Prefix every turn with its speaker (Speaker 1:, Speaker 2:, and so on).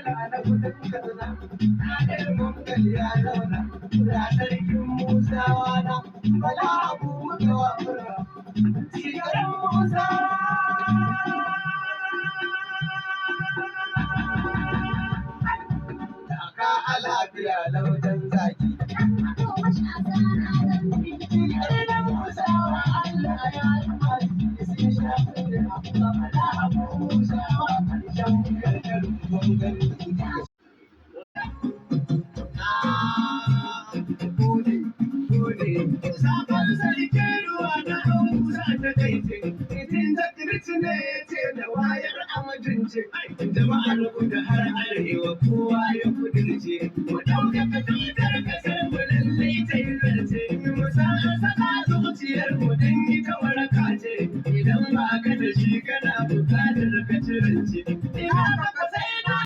Speaker 1: Dala na kudin Katsina, Adar Mangal ya zauna, ga sarkin Musawa na, Bala Abu muka wa murna. Sigarin Musa. Taka a lafiya laujen zaki. Sigarin Musawa Allah ya yi masu sun sha murna. Bala Abu Musawa ƙarshen biyar da ruwan gani.